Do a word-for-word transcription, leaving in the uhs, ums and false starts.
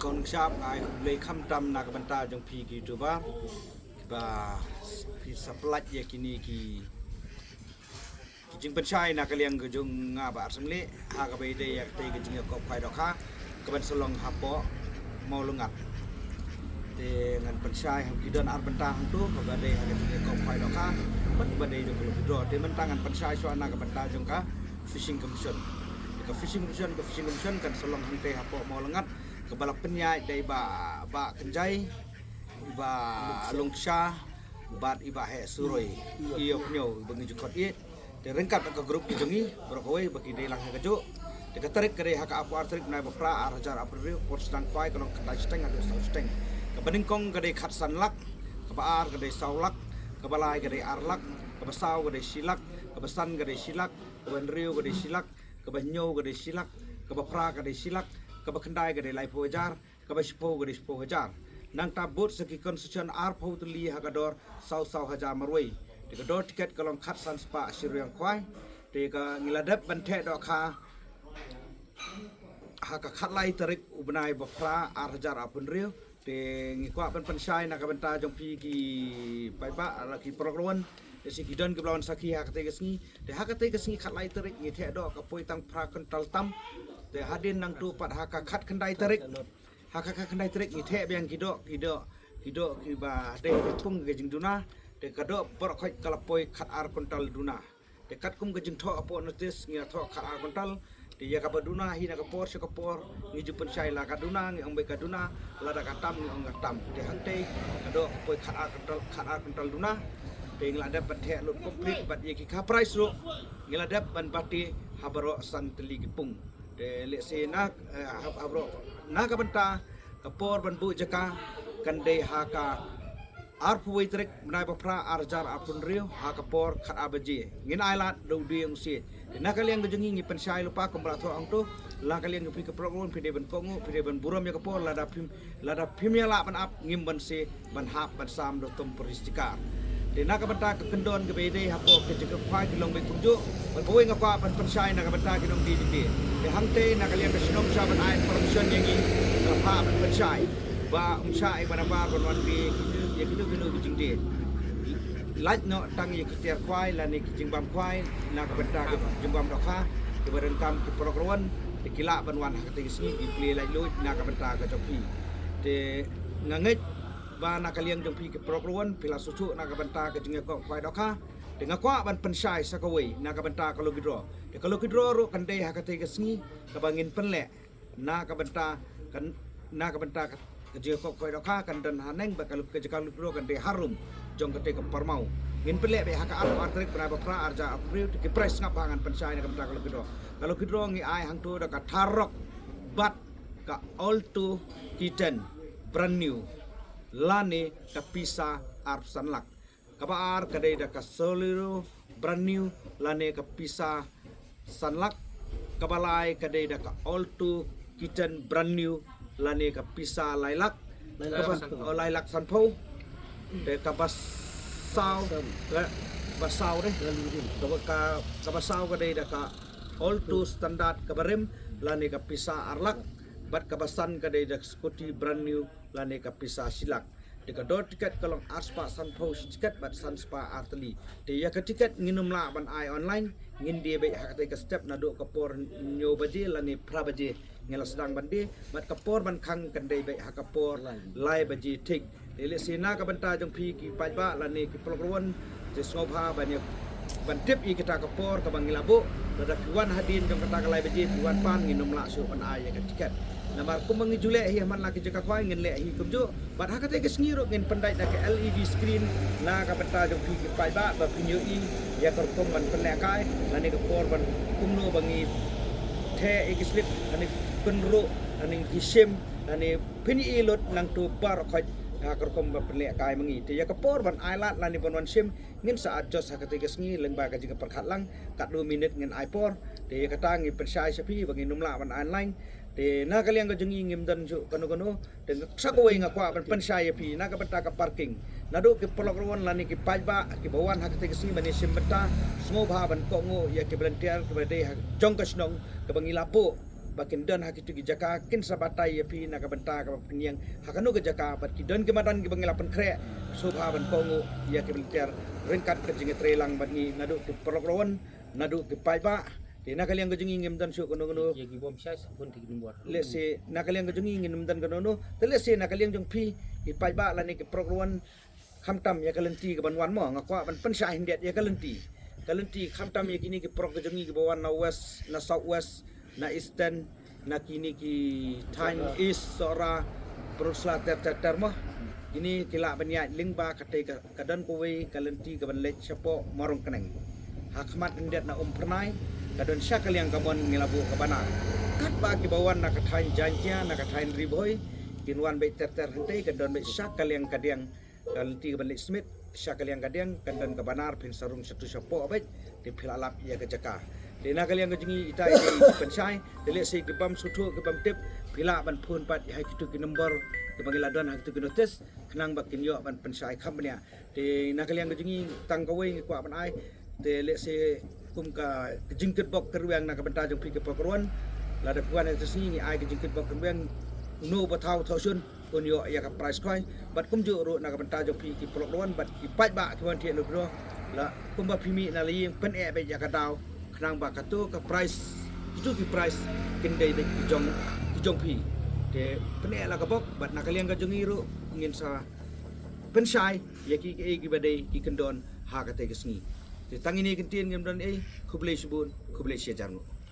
Kong Shap, nga ai khublei khamtam na ka bynta jong phi ki YouTuber ba phi sa pyllait ïa kine ki, ki jingpynshai na ka liang ka jong nga Bah Arsamli ha kaba ïadei ïa katei ka jingïakop khwai dohkha kaban sa long hapoh Mawlyngat. Te ngan pynshai ha ki don ar bynta hangto, kaba dei ha ka jingïakop khwai dohkha bad kaba dei jong ka lucky draw. Te mynta ngan pynshai shuwa na ka bynta jong ka Fishing Commission. Ka Fishing Commission, ka Fishing Commission kan sa long hangtei hapoh Mawlyngat, kaba la pynïaid da i Bah, Bah Kynjai, i Bah Lungsha bad i Bah Heh Suroi. Ïoh pynïoh ba ngi ju khot ïa. Te ryngkat ka group ka jong ngi baroh kawei ba ki dei lang ha kajuh. Te ka tarik ka dei ha ka arphew ar tarik bnai ba phra ar hajar arphew hynriew, por sdang khwai ka long khyndai shiteng haduh saw shiteng. Kaba nyngkong ka dei khatsan lak, kaba ar ka dei saw lak, kaba lai ka dei ar lak, kaba saw ka dei shi lak, kaba san ka dei shi lak, kaba hynriew ka dei shi lak, kaba hynñiew ka dei shi lak, kaba phra ka dei shi lak, kaba khyndai ka dei laiphew hajar, kaba shiphew ka dei shiphew hajar. Nangta bud sa ki concession arphew tylli ha ka dor saw saw hajar marwei. Te ka dor tiket ka long khatsan spah shi ryngkhwai. Te ka ngi la dep ban theh dohkha ha ka khatlai tarik u bnai ba phra ar hajar arphew hynriew. Te ngi kwah ban pynshai na ka bynta jong phi ki paidbah la ki paralok ruh. Te shi ki don ki ba la wan sakhi ha katei ka sngi. Te ha katei ka sngi khatlai tarik ngi theh doh ka poi tang phra kuntal tam. Te hadien nangto pat ha ka khatkhyndai tarik, ha ka khatkhyndai tarik ngi theh biang ki doh, ki doh, ki doh kiba dei ka pung ka jingduna. Te ka doh baroh khoit ka la poi khatar kuntal duna. Te katkum ka jingthoh hapoh notice ngi la thoh khatar kuntal. Te ïa kaba duna hi na ka por sha ka por ngi ju pynshai, la ka duna ngi ong beit ka duna, lada ka tam ngi ong ka tam. Te hangtei ka doh ka poi khatar kuntal, khatar kuntal duna. Te ngi la dep ban theh lut complete bad ïa ki ka prize ruh ngi la dep ban bati ha baroh san tylli ki pung. Te lehse na, eh, ha, ha baroh na ka bynta ka por ban buh jaka kan dei ha ka arphew wei tarik bnai ba phra ar hajar arphew hynriew ha ka por khatar baje. Ngin ai lad da u dieng u siej. Te na ka liang ka jong ngi ngi pynshai lypa kumba la thoh hangto. La ka liang ka phi ka paralok ruh phi dei ban kohnguh, phi dei ban burom ïa ka por, lada phim, lada phim ïa lah ban ap ngim banse ban hap ban sam da u tum pyrshah. Te na ka bynta ka kyndon kaba ïadei hapoh ka jingïakop khwai ki long beit kumjuh. Bad kawei nga kwah ban pynshai na ka bynta ki nongdie jingdie. Te hangtei na ka liang ka shnong sha ban ai permission ïa ngi, nga kwah ban pynshai ba ym shah ïa ka nambar ban wan die ïa kino kino ki jingdie. Lait noh tang ïa ki tiar khwai lane ki jingbam khwai na ka bynta ka jingbam dohkha. Kiba donkam ki paralok ruh te ki lah ban wan ha katei ka sngi ki plie laitluid na ka bynta ka jong phi. Te nga ngeit ba na ka liang jong phi ki paralok ruh phi la shu shuh na ka bynta ka jingïakop khwai dohkha. Te nga kwah ban pynshai sa kawei na ka bynta ka lucky draw. Te ka lucky draw ruh kan dei ha katei ka sngi kaba ngin pynleh na ka bynta kan, na ka bynta ka, ka jingïakop khwai dohkha kan don haneng bad ka lucky, ka jaka lucky draw kan dei harum jong katei ka Parmaw. Ngin pynleh beit ha ka arphew ar tarik bnai ba phra ar hajar arphew hynriew. Te ki prize sngap ba ngan pynshai na ka bynta ka lucky draw. Ka lucky draw ngi ai hangto da ka Thar Roxx bad ka Alto K ten brand new lane ka pisa arphew san lak. Kaba ar ka dei da ka Solero brand new lane ka pisa san lak. Kaba lai ka dei da ka Alto K ten brand new lane ka pisa lai lak. Lai lak. Kaba, sanphew. Oh, lai lak sanphew. Te kaba saw, kaba saw dei. Kaba, ka, kaba saw ka dei da ka Alto standard kaba rim lane ka pisa ar lak. Bad kaba san ka dei da ka scooty brand new lane ka pisa shi lak. Te ka dor tiket ka long ar spah sanphew shi tiket bad san spah ar tylli. Te ïa ka tiket ngin ym lah ban ai online, ngin die beit ha katei ka step naduh ka por hynñiew baje lane phra baje. Ngi la sdang ban die, bad ka por ban khang kan dei beit ha ka por lai baje thik. Te lehse na ka bynta jong phi ki paidbah lane ki paralok ruh te sngewbha ban ïa, ban tip ïa kita ka por kaba ngi la buh. Lada phi wan hadien jong kata ka lai baje phi wan pan ngin ym lah shuh ban ai ïa ka tiket. Namar kumba ngi ju leh hi ha man la ki jaka khwai ngin leh hi kumjuh. Bad ha katei ka sngi ruh ngin pyndait da ka L E D screen na ka bynta jong phi ki paidbah ba phin ïohi ïa ka rukom ban pynlehkai lane ka por ban kumno ba ngi theh ïa ki slip lane pynruh lane ki shim lane phin ïohi lut nangto baroh khoit ha ka rukom ban pynlehkai ma ngi. Te ïa ka por ban ai lad lane ban wan shim ngin sa adjust ha katei ka sngi lyngba ka jingpyrkhat lang katno minit ngin ai por. Te ïa kata ngi pynshai sha phi ba ngin ym lah ban ai online. Te na ka liang ka jong ngi ngim don shuh kano kano. Te sa kawei nga kwah ban pynshai ïa phi na ka bynta ka parking. Naduh ki paralok ruh lane ki paidbah kiba wan ha katei ka sngi ban ïashim bynta, sngewbha ban kohnguh ïa ki volunteer kiba dei ha jong ka shnong kiba ngi la buh ba kin don ha kitu ki jaka, kin sa batai ïa phi na ka bynta kaba pynïeng ha kano ka jaka, bad ki don ki madan kiba ngi la pynkhreh shuh ban kohnguh ïa ki volunteer ryngkat ka jingïatreilang bad ngi, naduh ki paralok rawan, naduh ki paidbah. Te na ka liang ka jong ngi ngim don shuh kano kano. Ïa ki bym shai sa bun ki number. Let's say na ka liang ka jong ngi ngim don kano kano. Te let's say na ka liang jong phi ki paidbah lane ki paralok rawan, khamtam ïa ka lynti kaban wan mo, nga kwah ban pynshai khyndiat ïa ka lynti. Ka lynti khamtam ïa kine ki paralok ka jong ngi kiba wan na west, na south west, na eastern, na kine ki thaiñ Sohra, east, Sohra, Pynursla ter ter ter mo. Kine ki lah ban ïaid lyngba, katei ka, ka don kawei ka lynti kaban leit shapoh Mawryngkneng. Ha khmat khyndiat na Umphyrnai ka don sha ka liang kamon ngi la buh ka banar. Katba kiba wan na ka thaiñ Jaiñtia, na ka thaiñ Ri Bhoi, kin wan beit ter ter hangtei, ka don beit sha ka liang kadiang, ka lynti kaban leit Smit, sha ka liang kadiang kan don ka banar, phin sa rung shatu shapoh beit, te phi lah lap ïa ka jaka. Te na ka liang ka jong ngi, ita ita i pynshai, te let's say ki bym sngewthuh, ki bym tip, phi lah ban phone pat ïa ha kitu ki number kiba ngi la don ha kitu ki notice, khnang ba kin ïoh ban pynshai kham bniah. Te na ka liang ka jong ngi tang kawei ngi kwah ban ai, te let's say kum ka, ka jingkitbok kyrwiang na ka bynta jong phi ki paralok rawan, lada phi wan ha ka sngi ngi ai ka jingkitbok kyrwiang, uno uba thaw thaw shun, un ïoh ïa ka prize coin. Bad kumjuh ruh na ka bynta jong phi ki paralok rawan bad ki paidbah kiba wan thied na u draw, la kumba phi mih na la ïing, pyneh beit ïa ka daw, khnang ba kato ka prize, kitu ki prize kin dei beit ki jong, ki jong phi. Te pyneh la ka bok, bad na ka liang ka jong ngi ruh ngin sa pynshai ïa ki, ki, kiba dei ki kyndon ha katei ka sngi. Te tang ine i kyntien, ngim don ei, khublei shibun, khublei shihajar nguh.